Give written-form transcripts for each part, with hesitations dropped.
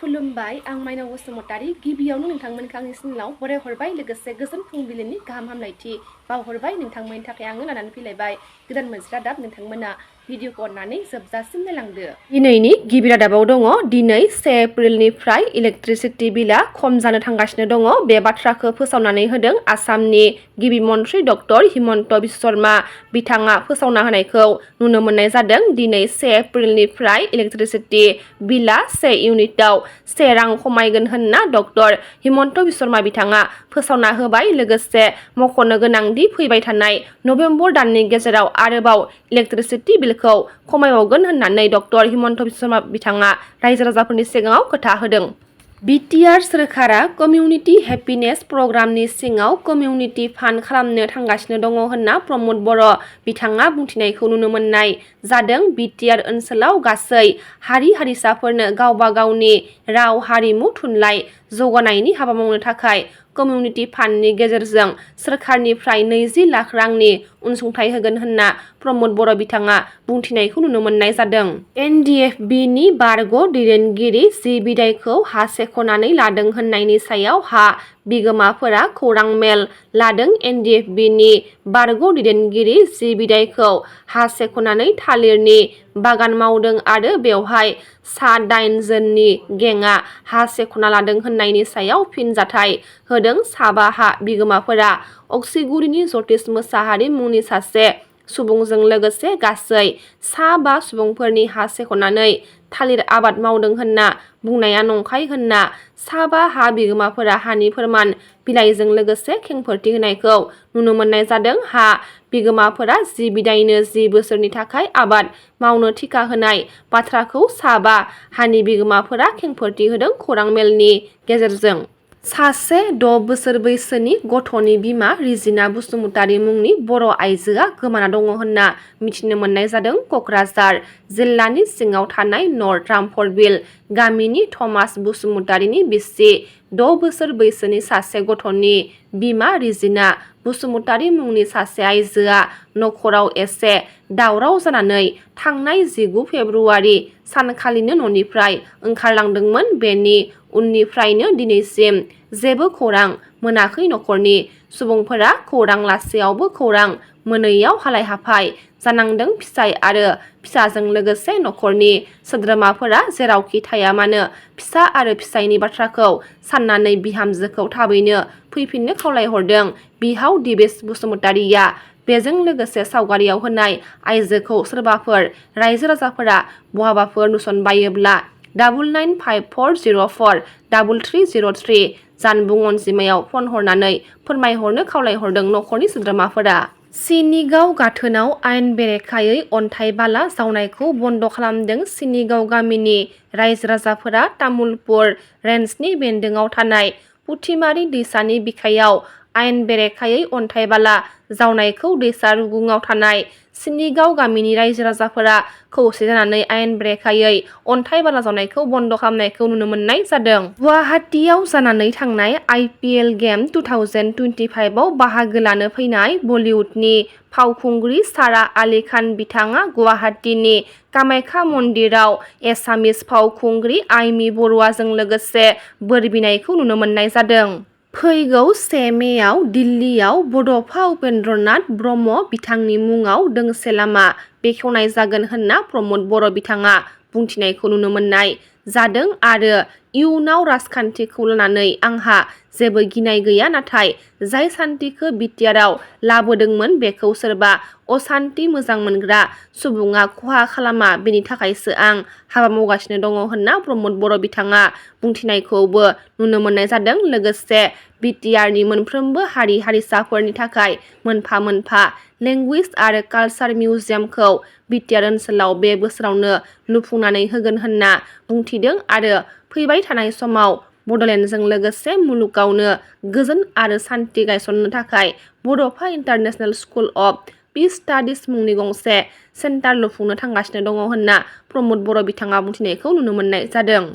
खुलुमबाय आं माइनाव बसुमतारी गिबियावनो नोंथांमोनखौ आंनि चेनेलाव बरायहरबाय लोगोसे गोजोन फुंबिलिनि गाहाम हामलायथि बावहरबाय नोंथांमोननि थाखाय आङो लानानै फैलायबाय गोदान मोनसे रादाब नोंथांमोना भिडिअखौ अननानै जोबजासिम नायलांदो। दिनैनि गिबि रादाबाव दङ दिनै 1 एप्रिलनिफ्राय इलेक्ट्रिसिटि बिला खम जानो थांगासिनो दङ। बे बाथ्राखौ फोसावनानै होदों आसामनि गिबि मन्थ्रि डक्टर हिमन्त बिश्व शर्मा बिथाङा फोसावना होनायखौ नुनो मोननाय जादों। दिनै 1 एप्रिलनिफ्राय इलेक्ट्रिसिटि बिला 1 इउनिटआव 1 रां खमायगोन होनना डक्टर हिमन्त बिश्व शर्मा बिथाङा फोसावना होबाय। लोगोसे मख'नो गोनांदि फैबाय थानाय नभेम्बर दाननि गेजेराव आरोबाव इलेक्ट्रिसिटि बिलखौ खमायबावगोन होननानै डक्टर हिमन्त बिश्व शर्मा बिथाङा रायजो राजाफोरनि सिगाङाव खोथा होदों। बिटिआर सोरखारा कमिउनिटि हेपिनेस प्रग्रामनि सिङाव कमिउनिटि फान्ड खालामनो थांगासिनो दङ होनना प्रमद बर' बिथाङा बुंथिनायखौ नुनो मोननाय जादों। बिटिआर ओनसोलाव गासै हारि हारिसाफोरनो गावबा गावनि राव हारिमु थुनलाइ जौगानायनि हाबा मावनो थाखाय कमिउनिटि फान्डनि गेजेरजों सोरखारनिफ्राय 20 लाख रांनि अनसुंथाइ होगोन होनना प्रमद बर' बिथाङा बुंथिनायखौ नुनो मोननाय जादों। एनडिएफबिनि बारग' दैदेनगिरि जि बिदायखौ हा सेख'नानै लादों होननायनि सायाव हा बिगोमाफोरा खौरां मेल लादों। एनडिएफबिनि बारग' दैदेनगिरि जि बिदायखौ हा सेख'नानै थालिरनि बागान मावदों आरो बेवहाय सा-8 जननि गेंआ हा सेख'ना लादों होननायनि सायाव फिनजाथाय होदों। साबा हा बिगोमाफोरा अक्सिगुरिनि जतिस मोसाहारि मुंनि सासे सुबुंजों लोगोसे गासै सा 5 सुबुंफोरनि हा सेख'नानै थालिर आबाद मावदों होनना बुंनाया नंखाय होनना साबा हा बिगोमाफोरा हानि फोरमान बिलाइजों लोगोसे खेंफोरथि होनायखौ नुनो मोननाय जादों। हा बिगोमाफोरा जि बिदायनो 10 बोसोरनि थाखाय आबाद मावनो थिखा होनाय बाथ्राखौ साबा हानि बिगोमाफोरा खेंफोरथि होदों। खौरां मेलनि गेजेरजों सासे 6 बोसोर बैसोनि गथ'नि बिमा रिजिना बसुमतारी मुंनि बर' आइजोआ गोमाना दङ होनना मिथिनो मोननाय जादों। क'क्राझार जिल्लानि सिङाव थानाय नर्थ रामफरबिल गामिनि थमास बसुमतारीनि बिसि 6 बोसोर बैसोनि सासे गथ'नि बिमा रिजिना बसुमतारी मुंनि सासे आइजोआ नखराव एसे दावराव जानानै थांनाय 19 फेब्रुवारि सानखालिनो न'निफ्राय ओंखारलांदोंमोन। बेनि उननिफ्रायनो दिनैसिम जेबो खौरां मोनाखै। नखरनि सुबुंफोरा खौरां लासेयावबो खौरां मोनैयाव हालाय हाफाय जानांदों। फिसाय आरो फिसाजों लोगोसे नखरनि सोद्रोमाफोरा जेरावखि थाया मानो फिसा आरो फिसायनि बाथ्राखौ साननानै बिहामजोखौ थाबैनो फैफिननो खावलायहरदों बिहाव दिबेश बसुमतारीया। बेजों लोगोसे सावगारियाव होनाय आइजोखौ सोरबाफोर रायजो राजाफोरा बहाबाफोर नुसनबायोब्ला 9954043303 जानबुं अनजिमायाव फन हरनानै फोरमायहरनो खावलायहरदों नखरनि सोद्रोमाफोरा। सिनिगाव गाथोनाव आयेन बेरेखायै अन्थाइ बाला जावनायखौ बन्द' खालामदों। सिनिगाव गामिनि रायजो राजाफोरा तामुलपुर रेन्जनि बेन्दोङाव थानाय पुथिमारि दैसानि बिखायाव आयेन बेरेखायै अन्थाइ बाला जावनायखौ दैसा रुगुङाव थानाय सिनिगाव गामिनि रायजो राजाफोरा खौसे जानानै आयेन बेरेखायै अन्थाइ बाला जावनायखौ बन्द' खालामनायखौ नुनो मोननाय जादों। गुवाहाटीआव जानानै थांनाय IPL गेम 2025 आव बाहागो लानो फैनाय बलिउडनि फावखुंग्रि सारा आलि खान बिथाङा गुवाहाटीनि कामाख्या मन्दिराव एसामिस फावखुंग्रि आइमि बरुवाजों लोगोसे बोर बिनायखौ नुनो मोननाय जादों। फैगौ 1 मेआव दिल्लीयाव बड'फा उपेन्द्रनाथ ब्रह्म बिथांनि मुङाव दोंसे लामा बेखेवनाय जागोन होनना प्रमद बर' बिथाङा बुंथिनायखौ नुनो मोननाय जादों। आरो इयुनाव राजखान्थिखौ लानानै आंहा जेबो गिनाय गैया, नाथाय जाय सान्थिखौ बिटिआरआव लाबोदोंमोन बेखौ सोरबा असान्थि मोजां मोनग्रा सुबुङा खहा खालामा, बेनि थाखायसो आं हाबा मावगासिनो दङ होनना प्रमद बर' बिथाङा बुंथिनायखौबो नुनो मोननाय जादों। लोगोसे बिटिआरनि मोनफ्रोमबो हारि हारिसाफोरनि थाखाय मोनफा मोनफा लेंगुवेज आरो कालचार मिउजियामखौ बिटिआर ओनसोलाव बे बोसोरावनो लुफुंनानै होगोन होनना बुंथिदों। आरो फैबाय थानाय समाव बड'लेण्डजों लोगोसे मुलुगावनो गोजोन आरो सान्थि गायसननो थाखाय Bodofa international school of peace studies मुंनि गंसे सेन्टार लुफुंनो थांगासिनो दङ होनना प्रमद बर' बिथाङा बुंथिनायखौ नुनो मोननाय जादों।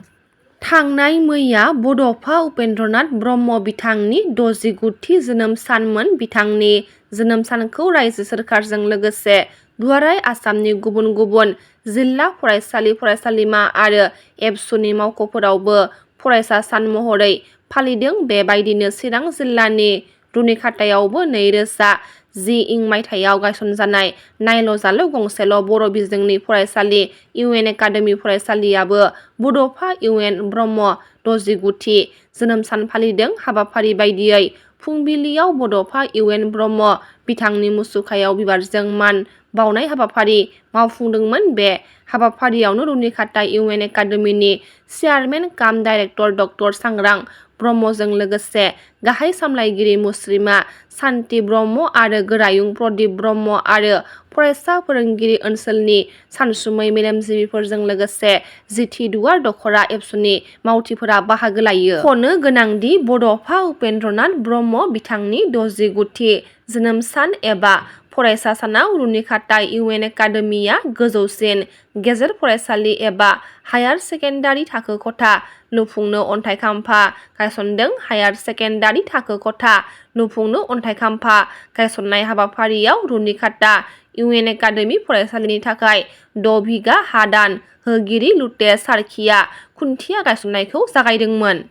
थांनाय मैया बड'फा उपेन्द्रनाथ ब्रह्म बिथांनि 69थि जोनोम सानमोन। बिथांनि जोनोम सानखौ रायजो सोरखारजों लोगोसे दुलाराय आसामनि गुबुन गुबुन जिल्ला फरायसालि फरायसालिमा आरो एबसुनि मावख'फोरावबो फरायसा सान महरै फालिदों। बेबायदिनो चिरां जिल्लानि रुनिखातायावबो 2010 मायथाइयाव गायसनजानाय नायल' गंसेल' बर' बिजोंनि फरायसालि UN एकाडेमि फरायसालियाबो बड'फा UN ब्रह्म 69थि जोनोम सान फालिदों। हाबाफारि बायदियै फुंबिलियाव बड'फा UN ब्रह्म बिथांनि मुसुखायाव बिबारजों मान बावनाय हाबाफारि मावफुंदोंमोन। बे हाबाफारियावनो रुनिखाता UN एकाडेमिनि चेयारमेन काम डाइरेक्टर डक्टर सांग्रां ब्रह्मजों लोगोसे गाहाय सामलायगिरि मुस्रिमा सान्ति ब्रह्म आरो गोरायुं प्रदीप ब्रह्म आरो फरायसा फोरोंगिरि ओनसोलनि सानसुमै मेलेमजिबिफोरजों लोगोसे 10थि दुवार दख'रा एबसुनि मावथिफोरा बाहागो लायो। खनो गोनांदि बड'फा उपेन्द्रनाथ ब्रह्म बिथांनि 69थि जोनोम सान एबा फरायसा सानाव रुनिखाता UN एकाडेमिया गोजौसिन गेजेर फरायसालि एबा हायार सेकेन्डारि थाखो खथा लुफुंनो अन्थाइ खाम्फा गायसनदों। हायार सेकेन्डारि थाखो खथा लुफुंनो अन्थाइ खाम्फा गायसननाय हाबाफारियाव रुनिखाता UN एकाडेमि फरायसालिनि थाखाय 6 बिगा हा दान होगिरि लुतेश सारखिया खुन्थिया गायसननायखौ जागायदोंमोन।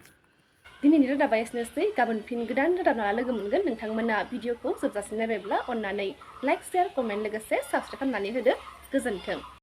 दिनैनि रादाबा एसेनोसै। गाबोन फिन गोदान रादाब लाना लोगो मोनगोन। नोंथांमोना भिडिअखौ जोबजासिम नायबायब्ला अन्नानै लाइक, शेयार, कमेन्ट लोगोसे साबस्क्राइब खालामनानै होदो। गोजोन्थों।